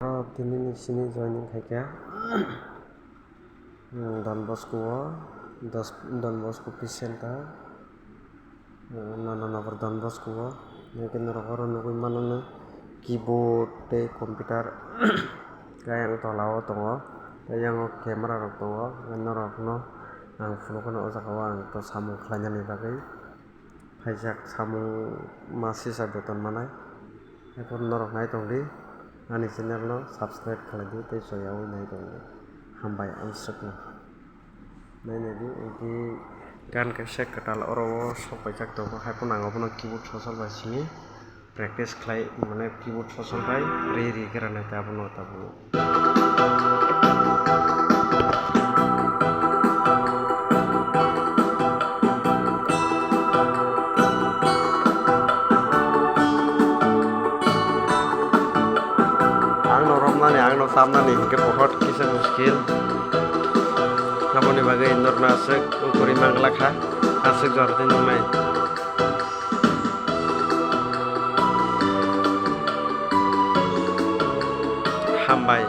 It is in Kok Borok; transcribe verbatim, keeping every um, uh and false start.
Aro tini ni sini joining khaikha, hmm, Don Bosco o, dos-, Don Bosco Peace Center, hmm, Nana Nagar Don Bosco o. Hwnkhe norok oro nugwi mano keyboard tei computer ayang tola o tongo, tei ayang o camera rok tongo. Norok no ang phunukgo, o jaga o ang to samung khlainani bagwi. Phaijak samung ma sisa beton manai. Haikhe norok nai tongdi, ani channel no subscribe khlaidi tei choyaui nai tongdi. Hambai ang swkno. Nai naidi, egi gan kaisa kwtal oro o sok paijak tongo, haiphano ang obono keyboard sosol bai simi practice khlai, mane keyboard sosol bai ri ri khe rwnai ta abono ta abono. Ang no romnani, ang no chamnani hinkhe bohot kisa muskil. Aboni bagwi norno aswk ukuri mangla kha, aswk jor twi nungnai. Hambai.